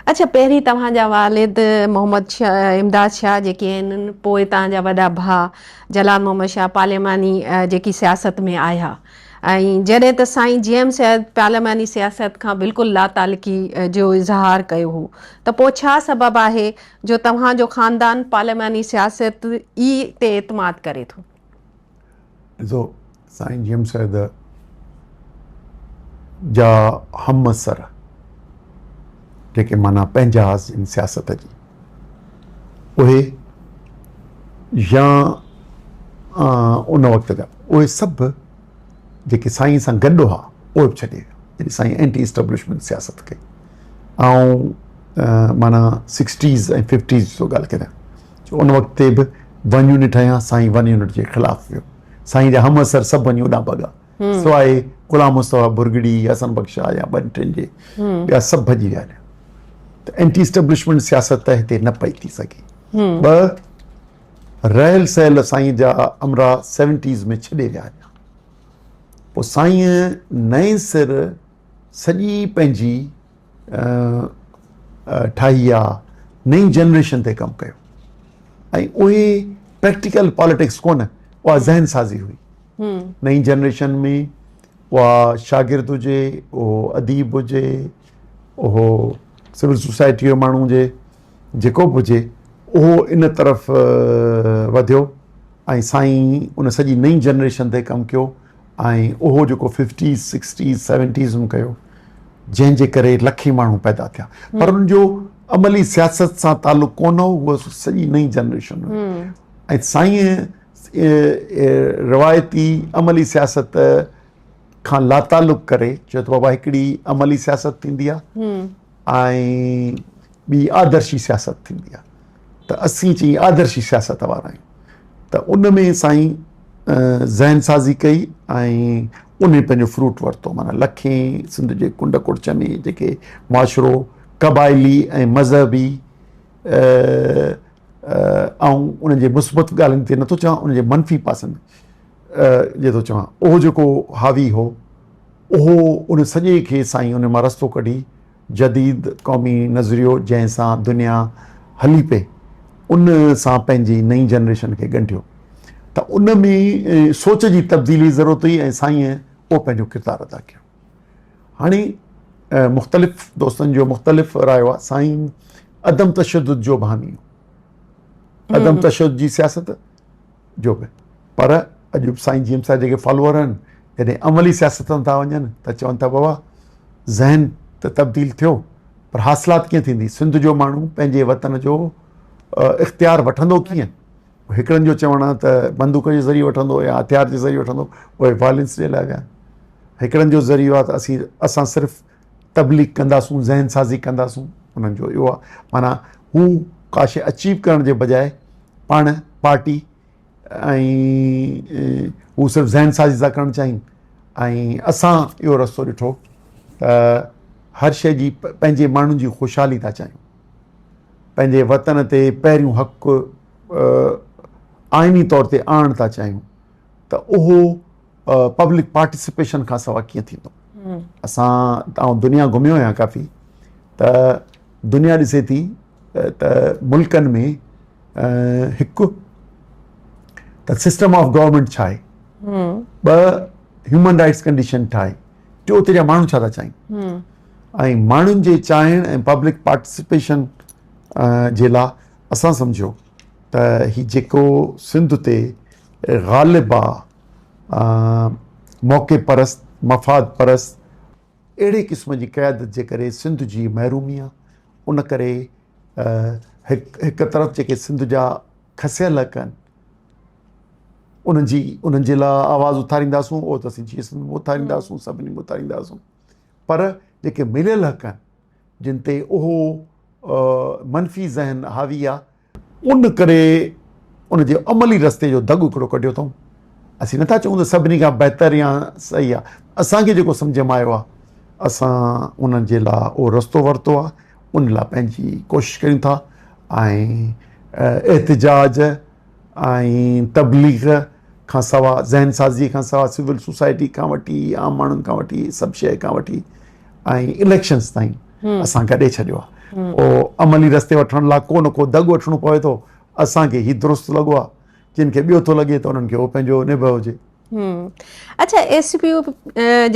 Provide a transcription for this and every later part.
اڇا پهرين توهان جا والد محمد شاهه امداد شاهه جيڪي آهن پوء توهان جا وڏا ڀاء جلال محمد شاهه پارلياماني جيڪي سياست ۾ آيا ۽ جڏهن ته سائين جي ايم سيد پارلياماني سياست کان بلڪل لاتعلقي جو اظهار ڪيو هو ته پوء ڇا سبب آهي جو توهان جو خاندان پارلياماني سياست ئي تي اعتماد ڪري ٿو؟ ڏسو سائين جي ايم سيد جا همعصر جيڪي معنيٰ پنهنجا هئا سياست جي اهي يا ان وقت جا اهي سڀ جيڪي سائين سان گڏ هئا اهي به ڇڏي ويا جڏهن سائين اينٽي اسٽيبلشمينٽ سياست ڪئي آئون معنيٰ سڪسٽيز ۽ ففٽيز جو ڳالهه ڪريان جو ان وقت تي به ون يونٽ هنيا سائين ون يونٽ جي خلاف ويو سائين جا هم اثر سڀ وڃي اڏا ڀڳا سواء غلام مصطفيٰ ڀرڳڙي حسن بخش شاهه يا ٻن ٽن جي ٻيا سڀ ڀڄي ويا هليا ته اينٽي اسٽيبلشمينٽ سياست ته هتي نه پئي ٿي سگهي ٻه رهيل سهيل سائين جا امرا سيونٽيز ۾ ڇڏي ويا هليا پوء سائين نئين سر سڄي پنهنجي ٺاهي آ نئين جنريشن تي ڪم ڪيو ۽ اهي پريڪٽيڪل پاليٽڪس ڪونه اها ذهن سازي هئي نئين جنريشن ۾ اها شاگرد هجي اهو اديب هجي اهو سول سوسائٽي جو ماڻهو هجي جيڪو به هجي اهو ان طرف وڌيو ۽ سائين ان سڄي نئين جنريشن تي ڪم ڪيو ۽ اهو جيڪو ففٽيز سڪسٽيز سيونٽيز ۾ ڪيو جنهن جي ڪري لکين ماڻهو پيدا ٿيا پر ان جو عملي سياست سان تعلق ڪونه هو اهو سڄي نئين جنريشن هئي ۽ سائين روايتي عملي سياست کان لاتعلق ڪري چيو ته بابا هڪڙي عملي سياست ٿيندي آهي ۽ ٻي آدرشي سياست ٿيندي آهي ته اسين چئي آدرشي سياست وارا آهيون ته ان ۾ سائين ذهن سازي ڪئي ۽ ان پنهنجو فروٽ ورتو معنيٰ لکين سنڌ جي ڪنڊ ڪڙڇ ۾ جيڪي معاشرو قبائلي ۽ مذهبي آئون ان جي مثبت ڳالهين تي نٿو چوان ان جي منفي پاسن جي ٿو چوان اهو جيڪو حاوي هو اهو ان سڄي کي سائين ان مان رستو ڪڍي جديد قومي نظريو جنهن سان دنيا هلي پئي ان سان پنهنجي نئين جنريشن کي ڳنڍيو ته ان ۾ سوچ جي تبديلي ضرورت هئي ۽ سائين اهو پنهنجو ڪردار ادا ڪيو. هاڻي مختلف دوستن جو مختلف رايو آهي سائين عدم تشدد جو به حامي هو عدم تشدد جي سياست جو به پر اڄ به سائين جي ايم صاحب جيڪي فالوور آهن جڏهن عملي سياست ۾ ٿا وڃن ته چون ٿا بابا ذهن ته تبديل ٿيو پر حاصلات ڪيئن ٿيندي سنڌ جو ماڻهو پنهنجي وطن جو اختيار وٺندو ڪيئن هڪڙن جو چوڻ آهي ته بندوق جي ذريعي وٺندو يا هٿيار جي ذريعي وٺندو اهي وائلنس جي لاء ويا هڪڙن جو ذريعو آهي ته اسين اسان صرف تبليغ ڪنداسون ذهن سازي ڪنداسون انهن جو اهو آهي معنيٰ هو ڪا شيء اچيو ڪرڻ جي بجاء پاڻ پارٽي ۽ هو صرف ذهن سازي ٿا ڪرڻ چاهين ۽ اسان اهو رستو ڏٺو ته هر شيء جي پنهنجي ماڻهن جي خوشحالي ٿا چاهيون پنهنجي وطن تي پهريون حق آئيني طور تي آڻڻ ٿا چاهيون ته اهو پبلڪ پارٽيسپيشن کان سوا ڪيئن ٿيندو اسان آئون دنيا گهميو آهيان ڪافي ته دنيا ڏسي ٿي ته ملڪن ۾ هڪ ته سسٽم آف گورنمينٽ ڇا آهي ٻه هيومن رائٽس ڪنڊيشن ڇا آهي ٽيو اتي جا ماڻهو ڇا ٿا چاهين ۽ ماڻهن جي چاهڻ ۽ پبلڪ پارٽيسپيشن جي لاء اسان سمجهيو ته هي جيڪو سنڌ تي غالب آ موقعي پرست، مفاد پرست، اهڙي قسم جي قيادت جي ڪري سنڌ جي محرومي آ ان ڪري هڪ طرف جيڪي سنڌ جا کسيل حق آهن انهن جي انهن جي لاء آواز اٿارينداسون اهو ته اسين جيئي سنڌ به اٿارينداسون سڀني به اٿارينداسون پر جيڪي مليل حق آهن جن تي اهو منفي ذهن حاوي آ ان ڪري ان جي عملي رستي جو دڳ هڪڙو ڪڍيو اٿئون. اسين نٿا چئون ته سڀني کان بهتر يا صحيح آهي. اسان کي جيڪو سمجهه ۾ آيو آهي، اسان ان جي لاء اهو رستو ورتو آهي، ان لاء پنهنجي ڪوشش ڪريون ٿا ۽ احتجاج ۽ تبليغ کان سوا ذهن سازي کان سوا سول سوسائٽي کان وٺي عام ماڻهن کان وٺي سڀ شيء کان وٺي ۽ اليڪشنس تائين. اسان گڏي ڇڏيو آهي. پوء عملي رستي وٺڻ لاء ڪو نه ڪو دڳ وٺڻو پوي ٿو. اسان کي هي درست لڳو آهي، جن کي ٻيو ٿو لڳي ته انهن کي اهو پنهنجو نڀ هجي. اڇا ايس پي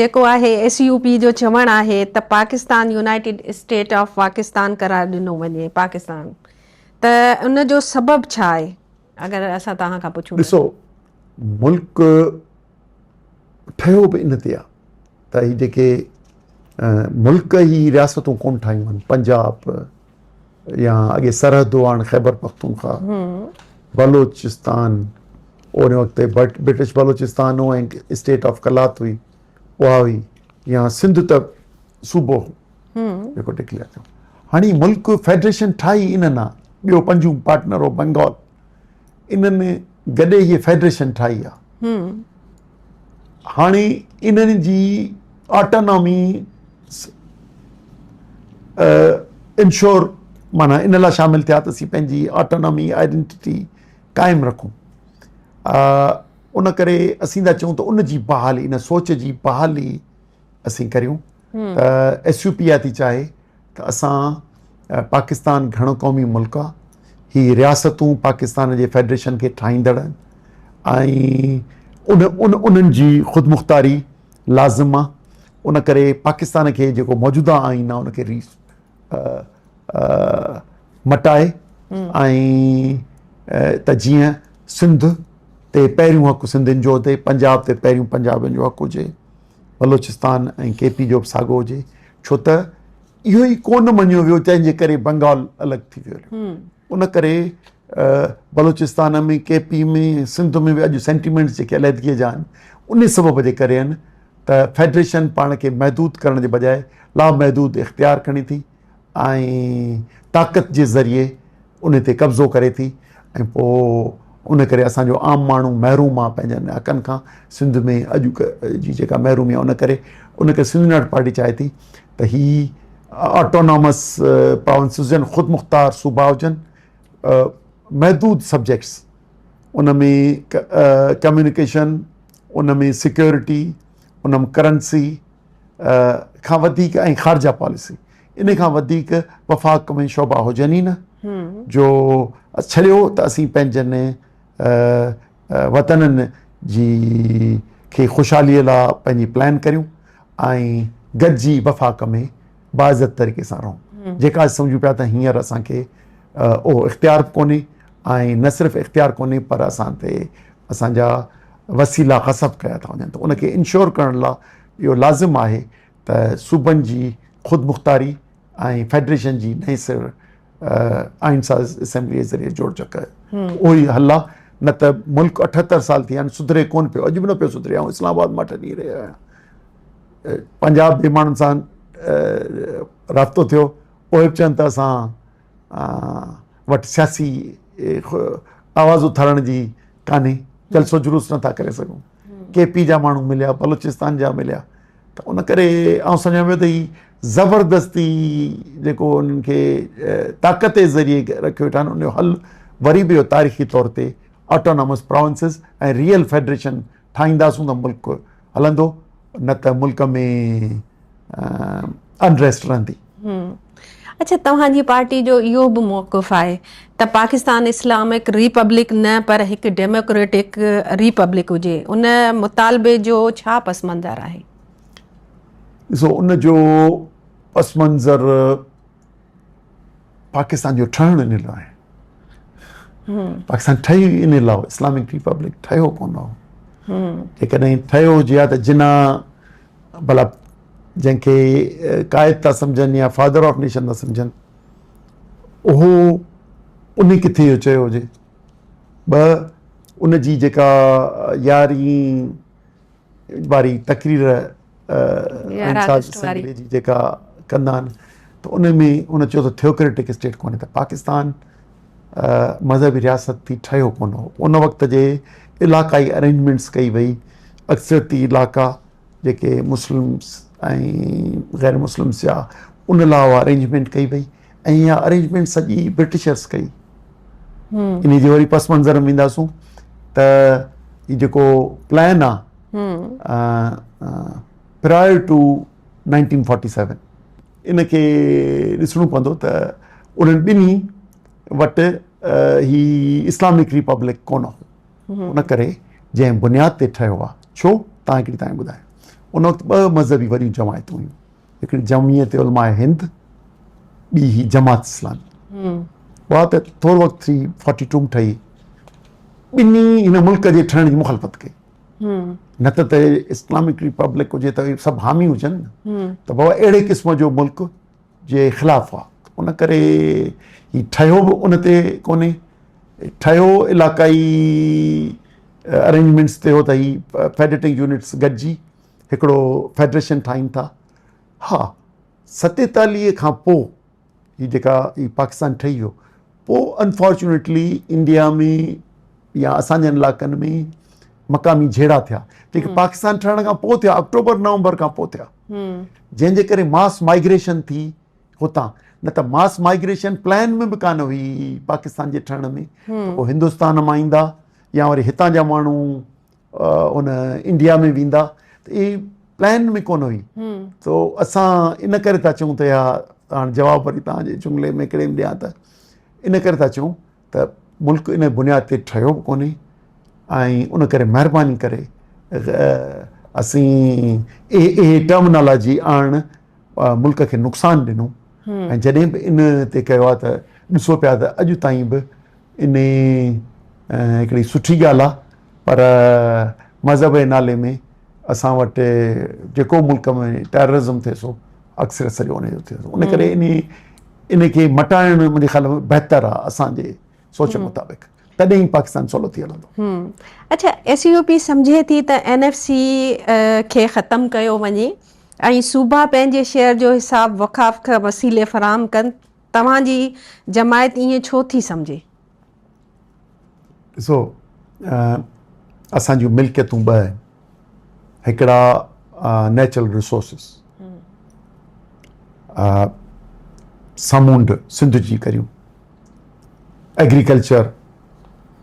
جيڪو آهي ايس يو پي جو چوڻ آهي ته Pakistan united state of Pakistan قرار ڏنو وڃي پاڪستان ته ان جو سبب ڇا آهي اگر اسان توهان کان پڇون ته. ڏسو ملڪ ٺهيو به ان تي آهي ته هي جيڪي ملڪ هي رياستون ڪون ٺاهيون آهن پنجاب يا اڳي سرحد هو هاڻ خيبر پختونخوا بلوچستان ان وقت برٽش بلوچستان هو ۽ اسٽيٽ آف قلات هئي اها هئي يا سنڌ ته صوبو هو جيڪو ڊڪليئر ٿيو هاڻي ملڪ فيڊريشن ٺاهي انهن آ ٻيو پنجون پارٽنر هو بنگال انهن گڏي هي فيڊريشن ٺاهي آ هاڻي انهن جي آٽونامي انشور معنيٰ ان لاء شامل ٿيا ته اسين پنهنجي آٽونامي آئيڊنٽيٽي قائم رکون ان ڪري اسين ٿا چئون ته ان جي بحالي ان سوچ جي بحالي اسين ڪريون ته ايس يو پي آء ٿي چاهي ته اسان پاڪستان گهڻ قومي ملڪ آ هي رياستون پاڪستان جي فيڊريشن کي ٺاهيندڙ آهن ۽ ان ان انهن جي خودمختاري لازم آ ان ڪري پاڪستان کي جيڪو موجوده آئين آ ان کي ري مٽائي ۽ ته جيئن سنڌ تي پهريون حق سنڌين جو هجي پنجاب تي پهريون پنجابين جو حق هجي بلوچستان ۽ ڪي پي جو به ساڳو هجي ڇو ته اهو ئي ڪونه مڃيو ويو تنهن جي ڪري بنگال الڳ ٿي ويو ان ڪري بلوچستان ۾ ڪي پي ۾ سنڌ ۾ به اڄ سينٽيمينٽس جيڪي عليحدگيء جا آهن ان سبب جي ڪري آهن ته فيڊريشن پاڻ کي محدود ڪرڻ جي بجاء لامحدود اختيار کڻي ٿي ۽ طاقت جي ذريعي ان تي قبضو ڪري ٿي ۽ پوء ان ڪري اسان جو عام ماڻهو محروم آهي پنهنجن حقن کان سنڌ ۾ اڄ جي جيڪا محرومي آهي ان ڪري ان ڪري سنڌ يونائيٽڊ پارٽي چاهي ٿي ته هي آٽونامس پراونسز هجن خود مختار صوبا هجن محدود سبجيڪٽس ان ۾ ڪميونيڪيشن ان ۾ سيڪيورٽي ان ۾ ڪرنسي کان وڌيڪ ۽ خارجه پاليسي ان کان وڌيڪ وفاق ۾ شعبا هجن ئي نه جو ڇڏيو ته اسين پنهنجن وطنن جي کي خوشحالي لاء پنهنجي پلان ڪريون ۽ گڏجي وفاق ۾ باعزت طريقي سان رهون جيڪا سمجهون پيا ته هينئر اسان کي اهو اختيار به ڪونهي ۽ نه صرف اختيار ڪونهي پر اسان تي اسان جا وسيلا غصب ڪيا ٿا وڃن ته ان کي انشور ڪرڻ لاء اهو لازم آهي ته صوبن جي خودمختاري ۽ فيڊريشن جي نئين سر آئين ساز اسيمبلي جي ذريعي جوڙجڪ اهو ئي حل آهي نه ته ملڪ 78 سال ٿي ويا آهن سڌري ڪونه پيو اڄ به نه پيو سڌري آئون اسلام آباد مان اٺ ڏينهن رهيو آهيان پنجاب جي ماڻهن سان رابطو ٿيو اهي به چون ته اسان وٽ سياسي آواز اٿارڻ جي ڪانهي جلسو جلوس نٿا ڪري سگهون ڪي پي جا ماڻهو مليا بلوچستان جا مليا ته ان ڪري آئون سمجهان پيو ته هي زبردستي جيڪو انهن کي طاقت جي ذريعي رکيو ويٺا آهن ان جو حل وري به اهو تاريخي طور تي آٽونامس پراونسز ۽ ريئل فيڊريشن ٺاهينداسون ته ملڪ هلندو نه ته ملڪ ۾ انريسٽ رهندي. اڇا توهان جي پارٽي جو اهو به موقف آهي ته پاڪستان اسلامڪ ريپبلڪ نه پر هڪ ڊيموڪريٽڪ ريپبلڪ هجي ان مطالبي جو ڇا پس منظر آهي؟ ڏسو ان جو پس منظر پاڪستان جو ٺهڻ ان لاء آهي پاڪستان ٺهي ان لاء اسلامڪ ريپبلڪ ٺهيو ڪونه هو جيڪڏهن ٺهيو هجي ها ته جنا ڀلا جنهن کي قائد ٿا سمجهن يا فادر آف نيشن ٿا سمجهن اهو ان ڪٿي اهو چيو هجي ٻه ان جي جيڪا يارهين واري تقرير اسيمبلي جي جيڪا ڪندا آهن ته ان ۾ ان چيو ته ٿيوڪريٽڪ اسٽيٽ ڪونهي ته پاڪستان مذهبي رياست ٿي ٺهيو ڪونه هو ان وقت جي علاقائي ارينجمينٽس ڪئي وئي اڪثريتي علائقا جيڪي مسلمس ۽ غير مسلمس جا ان لاء اها ارينجمينٽ ڪئي وئي ۽ اها ارينجمينٽ سڄي برٽشرس ڪئي ان جي وري پس منظر ۾ وينداسون ته هي جيڪو پلان آ پرائر ٽو 1947 ان کي ڏسڻو پوندو ته انهن ٻنهي وٽ هي اسلامڪ ريپبلڪ ڪونه هو ان ڪري جنهن بنياد تي ٺهيو آهي ڇو تان هڪڙي تان ٻڌايو ان وقت ٻه مذهبي وڏيون جماعتون هيون هڪڙي جمعيت علماء هند ٻي هي جماعت اسلامي اها ته ٿورو وقت ٿي 42 ۾ ٺهي ٻنهي هن ملڪ جي ٺهڻ جي مخالفت ڪئي نه ته ته اسلامڪ ريپبلڪ هجي ته سڀ حامي هجن ته بابا اهڙي قسم جو ملڪ جي خلاف آ ان ڪري هي ٺهيو به ان تي ڪونهي ٺهيو علاقائي ارينجمينٽس تي هو ته هي فيڊريٽنگ يونٽس گڏجي هڪڙو فيڊريشن ٺاهين ٿا ها 47 کان پوء هي جيڪا هي پاڪستان ٺهي ويو پوء انفارچونيٽلي انڊيا ۾ يا اسان جي علائقن ۾ مقامي جهيڙا ٿيا جيڪي پاڪستان ٺهڻ کان پوء ٿيا آڪٽوبر نومبر کان پوء ٿيا جنهن جي ڪري ماس مائگريشن ٿي هتان نه ته ماس مائگريشن پلان ۾ به ڪانه هئي پاڪستان جي ٺهڻ ۾ پوء هندستان مان ايندا يا وري هتان جا ماڻهو ان انڊيا ۾ ويندا ته اهي پلان ۾ ڪونه هئي تو اسان ان ڪري ٿا چئون ته اها هاڻ جواب وري توهان جي جملي ۾ ڪهڙي ۾ ڏيان ته ان ڪري ٿا چئون ته ملڪ ان بنياد تي ٺهيو به ڪونهي ۽ ان ڪري مهرباني ڪري اسين اهي ٽرمنالاجي آڻڻ ملڪ کي نقصان ڏنو ۽ جڏهن به ان تي ڪيو آهي ته ڏسو پيا ته اڄ تائين به ان هڪڙي سٺي ڳالهه آهي پر مذهب جي نالي ۾ اسان وٽ جيڪو ملڪ ۾ ٽيررزم ٿئي سو اڪثر سڄو ان جو ٿئي ٿو ان ڪري ان ان کي مٽائڻ منهنجي خيال ۾ بهتر آهي اسان جي سوچ مطابق تڏهن ئي پاڪستان سولو ٿي هلندو. اڇا ايس يو پي سمجهي ٿي ته اين ايف سي کي ختم ڪيو وڃي ۽ صوبا پنهنجي شيئر جو حساب وقاف وسيلي فراهم ڪن توهان جي جماعت ائين ڇو ٿي سمجهي؟ ڏسو اسان جون ملڪيتون ٻه آهن هڪڙا نيچرل ريسورسز سمونڊ سنڌ جي ڪريون ايگريڪلچر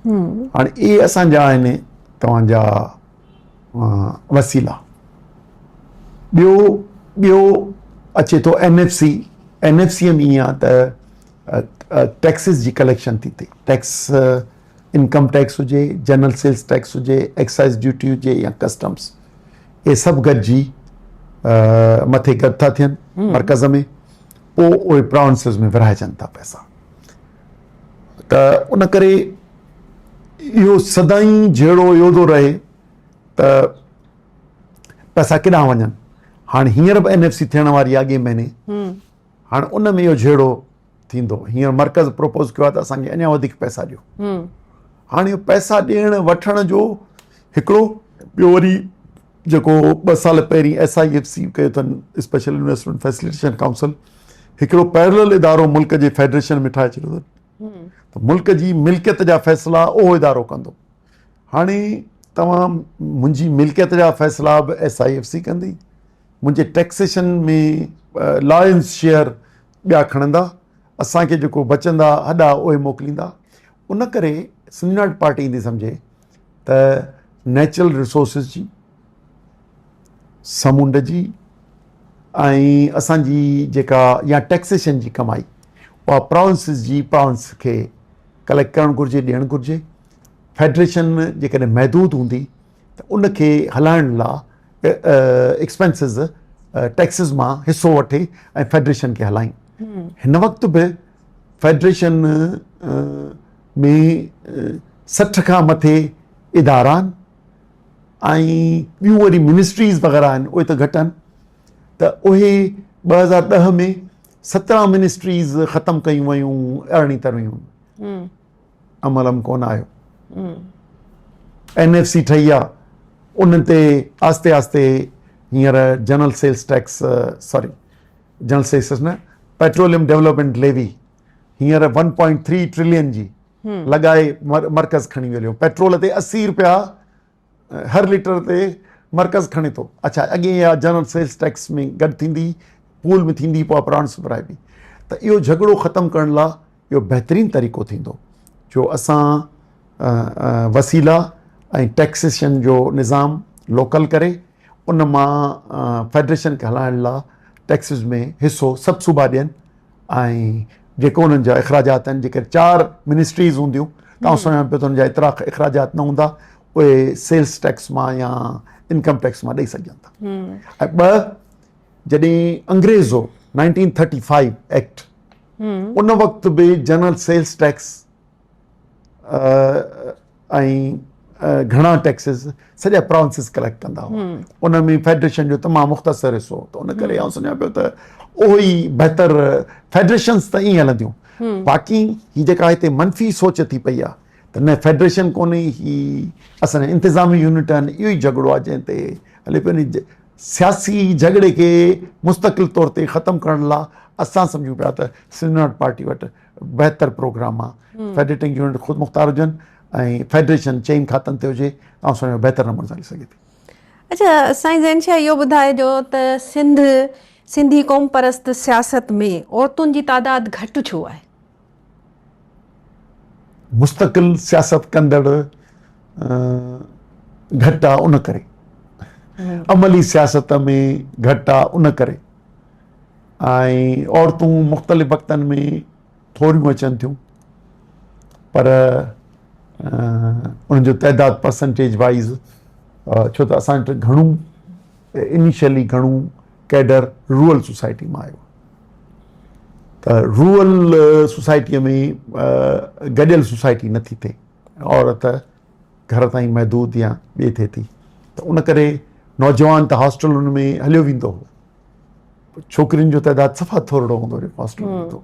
هاڻي اهي اسان جا آهن توهان جا وسيلا ٻيو ٻيو اچي ٿو N F C N F C ۾ ائين آهي ته ٽيڪسز جي ڪليڪشن ٿي ٿئي ٽيڪس انڪم ٽيڪس هجي جنرل سيلز ٽيڪس هجي ايڪسائز ڊيوٽي هجي يا ڪسٽمس اهي سڀ گڏجي مٿي گڏ ٿا ٿين مرڪز ۾ پوء اهي پراونسز ۾ ورهائجن ٿا پئسا ته ان ڪري اهو سدائين جهيڙو اهو ٿو رهي ته پئسا ڪيڏانهن وڃن هاڻي هينئر به اين ايف سي ٿيڻ واري آهي اڳئين مهيني هاڻي ان ۾ اهو جهيڙو ٿيندو هينئر مرڪز پروپوز ڪيو آهي ته اسان کي اڃا وڌيڪ پئسا ڏيو هاڻي اهو پئسا ڏيڻ وٺڻ جو هڪڙو ٻيو وري جيڪو ٻه سال پهرين ايس I F C ڪيو اٿن اسپيشل انويسٽمينٽ فيسليٽيشن ڪائونسل هڪڙو پيرلل ادارو ملڪ جي فيڊريشن ۾ ٺاهي ڇڏيو اٿن ته ملڪ جي ملڪيت جا فيصلا اهو ادارو ڪندو هاڻي توهان منهنجي ملڪيت جا فيصلا به ايس I F C ڪندي منهنجي ٽيڪسيشن ۾ لائنز شيئر ٻيا کڻندا اسان کي جيڪو بچندا هڏا اهي موڪليندا ان ڪري سنڌ يونائيٽڊ پارٽي ايندي سمجهي ته نيچرل ريسورسز جي سمنڊ جي ۽ اسان جي جيڪا يا ٽيڪسيشن جي ڪمائي اها پراونسز جي پراونس کي ڪليڪٽ ڪرڻ گهرجي ڏيڻ گهرجي فيڊريشن جيڪڏهن محدود هوندي ته ان کي هلائڻ لا ايڪسپينسز ٽيڪسز مان حصو وٺي ۽ فيڊريشن کي هلائين هن وقت به فيڊريشن ۾ 60 کان مٿي ادارا آهن ۽ ٻيون وري منسٽريز وغيره آهن اهي ته گهٽ آهن ته اهي 2010 ۾ 17 منسٽريز ختم ڪيون ويون ارڙهين ترميم عمل م ڪونه آيو اين ايف سي ٺهي آ ان تي آهستي آهستي هينئر general sales tax sorry general sales نه پيٽروليم ڊولپمينٽ ليوي هينئر 1.3 ٽريلين جي لڳائي مرڪز کڻي ويو پيٽرول تي 80 روپيا هر ليٽر تي مرڪز کڻي ٿو اڇا اڳي اها جنرل سيلز ٽيڪس ۾ گڏ ٿيندي پول ۾ ٿيندي پوء پرانس ورهائبي ته اهو جهڳڙو ختم ڪرڻ لاء اهو بهترين طريقو ٿيندو جو اسان وسيلا ۽ ٽيڪسيشن جو نظام لوڪل ڪري ان مان فيڊريشن کي هلائڻ لاء ٽيڪسز ۾ حصو سڀ صوبا ڏين ۽ جيڪو انهن جا اخراجات آهن جيڪر چار منسٽريز هونديون ته آئون سمجهان پيو ته انهن جا ايترا اخراجات نه هوندا اهي سيلز ٽيڪس مان يا انڪم ٽيڪس مان ڏئي سگهجن ٿا ۽ ٻه جڏهن انگريز هو 1935 ايڪٽ ان وقت به جنرل سيلز ٽيڪس ۽ گهڻا ٽيڪسز سڄا پراونسز ڪليڪٽ ڪندا هئا ان ۾ فيڊريشن جو تمام مختصر حصو هو ته ان ڪري آئون سمجهان پيو ته اهو ئي بهتر فيڊريشنز ته ائين هلنديون باقي هي جيڪا هتي منفي سوچ ٿي پئي آهي ته نه فيڊريشن ڪونهي هي اسان جا انتظامي يونٽ آهن اهو ئي جهڳڙو آهي جنهن تي هلي پيو سياسي جهڳڙي کي مستقل طور تي ختم ڪرڻ لاء اسان سمجهون پيا ته سنڌ يونائيٽڊ پارٽي وٽ بهتر پروگرام آ فيڊريٽنگ يونٽ خود مختار هجن ۽ فيڊريشن چئن کاتن تي هجي آئون سمجهان بهتر نموني سان هلي سگهي ٿي. اڇا سائين زين شاهه اهو ٻڌائجو ته سنڌ سنڌي قوم پرست سياست ۾ عورتن جي تعداد گهٽ ڇو آهي؟ مستقل سياست ڪندڙ گهٽ آ ان ڪري عملي سياست ۾ گهٽ آ ان ڪري ۽ عورتون مختلف وقتن ۾ ٿوريون اچن ٿيون پر انهن جو تعداد پرسنٽيج وائز ڇو ته اسان وٽ گهڻو انيشلي گهڻو ڪيڊر رورل سوسائٽي مان آيو ته رورل سوسائٽي ۾ گڏيل سوسائٽي نٿي ٿئي عورت گهر تائين محدود يا ٻي ٿئي ٿي ته ان ڪري نوجوان ته هاسٽلن ۾ هليو ويندو هو ڇوڪرين جو تعداد صفا ٿورڙو هوندو هو جيڪو هاسٽل ۾ هوندو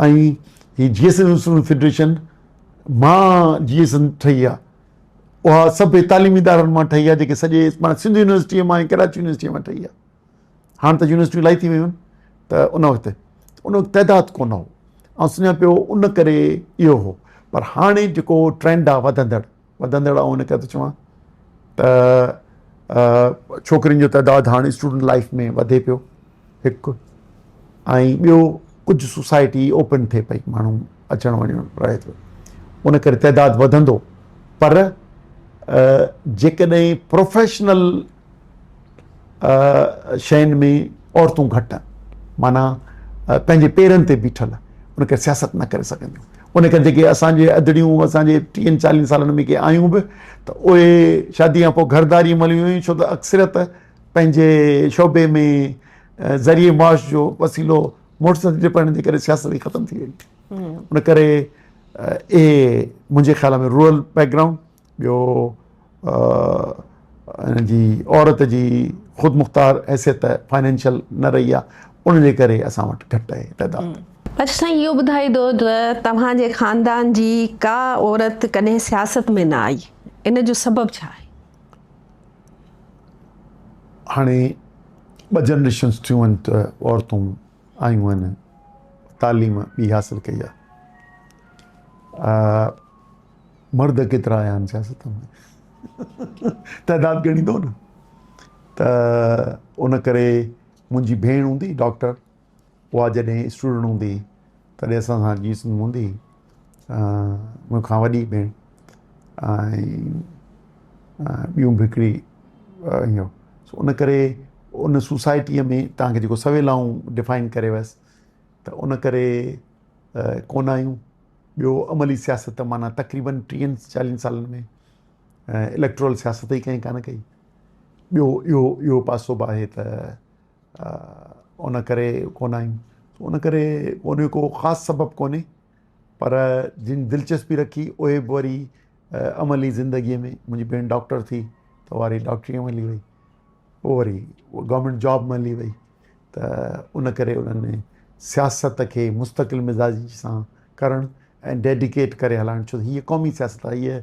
۽ هي جي ايس ايم فيڊريشن مان جي ايس ايم ٺهي آ اها سڀ تعليمي ادارن مان ٺهي آ جيڪي سڄي معنيٰ سنڌ يونيورسٽيء مان ۽ ڪراچي يونيورسٽيء مان ٺهي آ هاڻ ته يونيورسٽيون الائي ٿي ويون آهن ته ان وقت ان وقت تعداد ڪونه هو آئون سمجهان پيو ان ڪري اهو هو پر هاڻي جيڪو ٽرينڊ آ وڌندڙ وڌندڙ آئون ان ڪري ٿو چوان ته ڇوڪرين جو تعداد هاڻي اسٽوڊنٽ لائف ۾ وڌي پيو هڪ ۽ ٻيو ڪجهه سوسائٽي اوپن ٿئي پئي ماڻهو اچڻ وڃڻ رهي ٿو ان ڪري تعداد وڌندو پر جيڪڏهن پروفيشنل شين ۾ عورتون گهٽ آهن معنيٰ پنهنجي پيرن تي بيٺل ان ڪري سياست نه ڪري سگهنديون ان ڪري جيڪي اسان جي ادڙيون اسان جي ٽيهن چاليهن سالن ۾ ڪي آيون به ته اهي شادي کان پوء گهرداري ملي ويون ڇو ته اڪثريت پنهنجي شعبي ۾ ذريعي معاش جو وسيلو مڙس تي ڊپينڊ جي ڪري سياست ئي ختم ٿي وئي ان ڪري اهي منهنجي خيال ۾ رورل بيڪ گرائونڊ ٻيو ان جي عورت جي خود مختار حيثيت فائنينشل نه رهي آهي ان جي ڪري اسان وٽ گهٽ آهي تعداد. اچ سائين اهو ٻڌائيندو ته توهان جي خاندان جي ڪا عورت ڪڏهن سياست ۾ نه آئي ان جو سبب ڇا آهي؟ هاڻي ٻه جنريشنس ٿيون آهن ته عورتون آيون آهن تعليم ٻي حاصل ڪئي آهي. مرد ڪيترا آيا آهن سياست ۾ تعداد ڳڻيندو نه ته ان ڪري منهنجي ڀيڻ هوندي ڊاڪٽر اها جڏهن اسٽوڊنٽ هوندي تڏهن اسان سان جي سنڌ هوندي مون کان وڏي ڀيڻ ۽ ٻيون به هڪڙي اهو سو ان ڪري ان سوسائٽيء ۾ توهان کي جيڪو سويل آئون ڊفائن ڪري ويس ته ان ڪري ڪونه آيون ٻيو عملي سياست معنيٰ تقريبن ٽيهن چاليهن سالن ۾ اليڪٽرول سياست ئي ڪنهن ڪانه ڪئي. ٻيو اهو اهو پاسو به آهي ته ان ڪري ڪونه آهيون. ان ڪري ان جو ڪو خاص سبب ڪونهي پر جن دلچسپي رکي اهي به وري عملي زندگيء ۾ منهنجي ڀيڻ ڊاڪٽر ٿي ته وري ڊاڪٽريء ۾ هلي وئي. پوء وري گورنمينٽ جاب ۾ هلي وئي. ته ان ڪري انهن سياست کي مستقل مزاجي سان ڪرڻ ۽ ڊيڊيڪيٽ ڪري هلائڻ ڇو ته هيء قومي سياست آهي هيء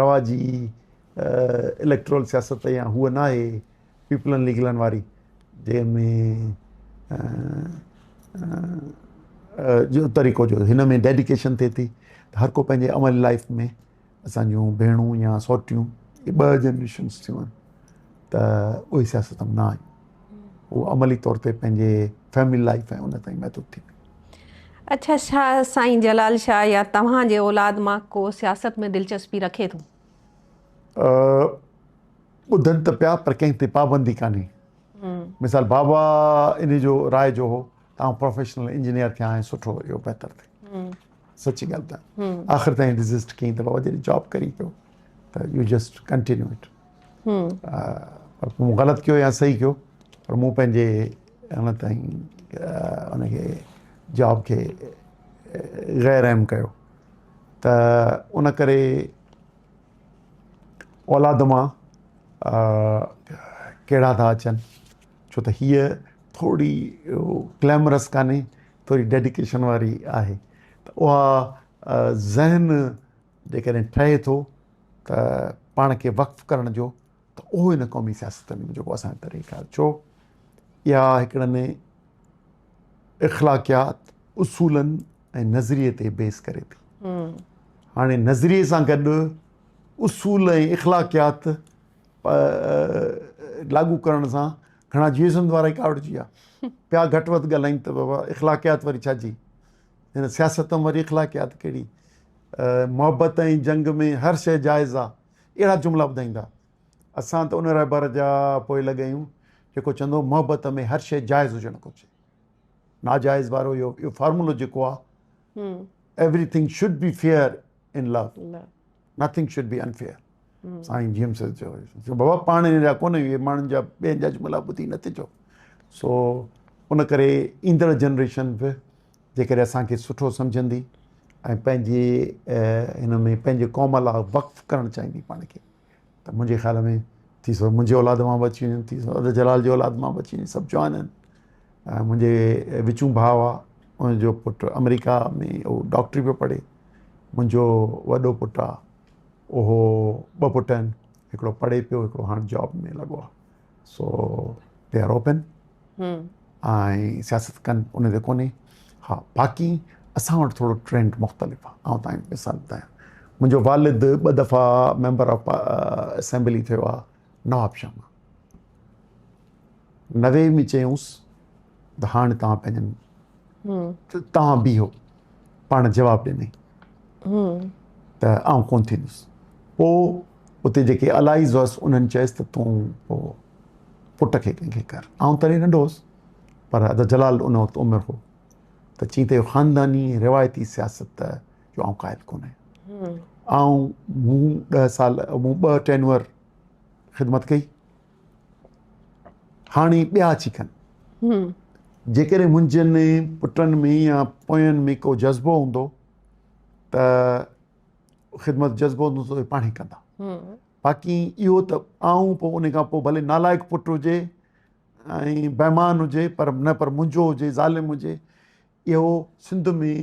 رواجي اليڪٽرول سياست يا هوء نه آهي پيپلن ليگلن واري جنهن ۾ جو طريقو جو هن ۾ ڊيڊيڪيشن ٿئي ٿي ته هر ڪو پنهنجي عملي لائف ۾ اسان جون ڀيڻون يا سوٽيون اهي ٻه جنريشنس ٿيون آهن ته اهي سياست ۾ نه آيون هو عملي طور تي پنهنجي فيملي لائف ۽ ان تائين محدود ٿي ويون. اڇا ڇا سائين جلال شاهه يا توهان جي اولاد مان ڪو سياست ۾ دلچسپي رکي ٿو؟ ٻڌن ته پيا پر ڪنهن تي پابندي ڪانهي. مثال بابا ان جو راء جو هو ته آئون پروفيشنل انجنيئر ٿيان ۽ سٺو اهو بهتر ٿئي. سچي ڳالهه ٻڌايان آخر تائين ريزسٽ ڪيائين ته بابا جڏهن جاب ڪرين پيو ته يو جسٽ ڪنٽينيو it. پر مون غلط ڪيو يا صحيح ڪيو پر مون پنهنجي ان تائين ان کي جاب کي غير اهم ڪيو ته ان ڪري اولاد مان ڪهڙا ٿا اچن ڇو ته هيء ٿوري گليمرس ڪانهي ٿوري ڊيڊيڪيشن واري آهي ته اها ذهن جيڪڏهن ٺهي ٿو ته پاڻ کي وقف ڪرڻ جو ته اهو هن قومي سياست ۾ جيڪو اسان جو طريقو آهي ڇو اها هڪڙن اخلاقيات اصولن ۽ نظريي تي بيس ڪري ٿي هاڻي نظريي سان گڏ اصول ۽ اخلاقيات لاڳو ڪرڻ سان گهڻا جيئي سنڌ وارا ئي ڪاوڙجي ويا پيا گهٽ وڌ ڳالهائين ته بابا اخلاقيات وري ڇا جي هن سياست ۾ وري اخلاقيات ڪهڙي محبت ۽ جنگ ۾ هر شيء جائز آ اهڙا جملا ٻڌائيندا اسان ته ان رهبر جا پوء لڳ آهيون جيڪو چوندو محبت ۾ هر شيء جائز هجڻ گهرجي ناجائز وارو اهو فارمولو جيڪو آ everything should be fair in love nothing should be unfair Sain G M Syed چيو بابا پاڻ ان جا ڪونه اهي ماڻهن جا ٻين جا جملا ٻڌي نه ٿجو سو ان ڪري ايندڙ جنريشن به جيڪڏهن اسان کي سٺو سمجهندي ۽ پنهنجي هن ۾ پنهنجي قوم لاء وقف ڪرڻ چاهيندي پاڻ کي ته منهنجي خيال ۾ ٿي سگهي منهنجي اولاد مان به اچي وڃن ٿي سگهي جلال جي اولاد مان به اچي وڃن سڀ جوان آهن ۽ منهنجي وچون ڀاء آهي ان جو پٽ آمريڪا ۾ اهو ڊاڪٽري پيو پڙهي منهنجو وڏو پٽ آهي اهو ٻه پٽ آهن هڪڙو پڙهي پيو هڪڙو هاڻ جاب ۾ لڳو آهي سو they are open ۽ سياست ڪن ان تي ڪونهي ها باقي اسان وٽ ٿورو ٽرينڊ مختلف آهي آئون تان مثال ٻڌايان منهنجو والد ٻه دفعا ميمبر آف اسيمبلي ٿيو آهي نواب شاهه مان 90 ۾ چيونس ته هاڻي توهان پنهنجن توهان بيهو پاڻ جواب ڏني ته آئون ڪون ٿيندس پوء اتي جيڪي الائيز هئس انهن چيس ته تون پوء پٽ کي ڪنهن کي ڪر. آئون تڏهن ننڍو هوس پر ادا جلال ان وقت عمر هو ته چيائين ته اهو خانداني روايتي سياست جو آئون قائل ڪونه آهيان. آئون مون ڏهه سال مون ٻه ٽينور خدمت ڪئي هاڻي ٻيا اچي ڪن. جيڪڏهن منهنجن پٽن ۾ يا پوين ۾ ڪو جذبو هوندو ته خدمت جذبو هوندو ته اهي پاڻهي ڪندا. باقي اهو ته آئون پوء ان کان پوء ڀلي نالائق پٽ هجي ۽ بيمان هجي پر نه پر منهنجو هجي ظالم هجي اهو سنڌ ۾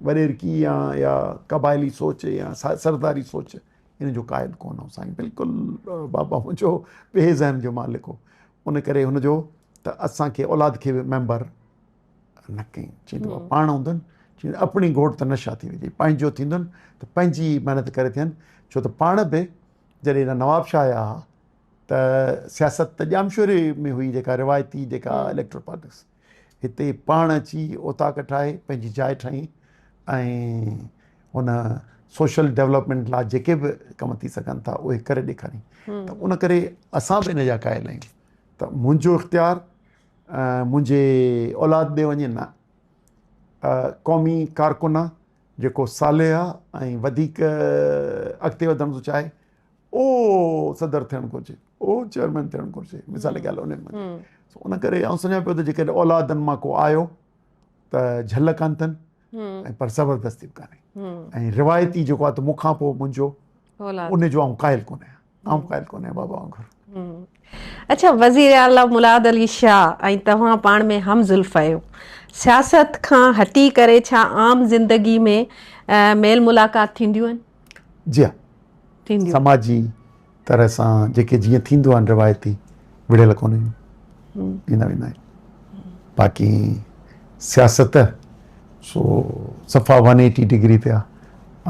وڏيرڪي يا يا قبائلي سوچ يا سرداري سوچ ان جو قائل ڪونه هو سائين بلڪل بابا منهنجو ٻئي ذهن جو مالڪ هو ان ڪري هن جو ته اسان کي اولاد کي به ميمبر نه ڪئين چيندو آ پاڻ هوندن چيندو اپڻي گهوٽ ته نشا ٿي وڃي پنهنجو ٿيندن ته پنهنجي محنت ڪري ٿين ڇو ته پاڻ به جڏهن هن نواب شاهه آيا ها ته سياست ته ڄامشوري ۾ هئي جيڪا روايتي جيڪا اليڪٽرل پالٽڪس هتي پاڻ اچي اوطاق ٺاهي پنهنجي جاء ٺاهي ۽ هن سوشل ڊولپمينٽ لاء جيڪي به ڪم ٿي سگهن ٿا اهي ڪري ڏيکاري ته ان ڪري اسان به ان جا قائل آهيون ته منهنجو اختيار منهنجي اولاد ڏي وڃي نه قومي ڪارڪن آ جيڪو صالح آ ۽ وڌيڪ اڳتي وڌڻ ٿو چاهي او صدر ٿيڻ گهرجي او چيئرمين ٿيڻ گهرجي مثال ڳالهه ان ۾ سو ان ڪري آئون سمجهان پيو ته جيڪڏهن اولادن مان ڪو آيو ته جهل ڪانه اٿن ۽ پر زبردستي به ڪانهي ۽ روايتي جيڪو آ ته مون کان پوء منهنجو ان جو آئون قائل ڪونه آهيان آئون قائل ڪونه آهيان بابا وانگر. اڇا وزير اعليٰ مراد علي شاهه ۽ توهان پاڻ ۾ هم زلف آهيو. سياست کان هٽي ڪري ڇا عام زندگي ۾ ميل ملاقات ٿينديون آهن؟ جي ها ٿينديون. سماجي طرح سان جيڪي جيئن ٿيندو آهن روايتي وڙهيل ڪونه آهيون ايندا ويندا آهيون باقي سياست سو صفا ون ايٽي ڊگري تي آ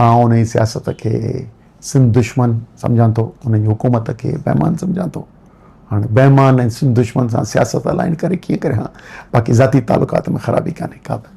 آئون انهي سياست کي سنڌ دشمن سمجهان ٿو ان جي حڪومت کي بيمان سمجهان ٿو هاڻي بيمان ۽ سنڌ دشمن سان سياست الائن ڪري ڪيئن ڪريان باقي ذاتي تعلقات ۾ خرابي ڪانهي ڪا به.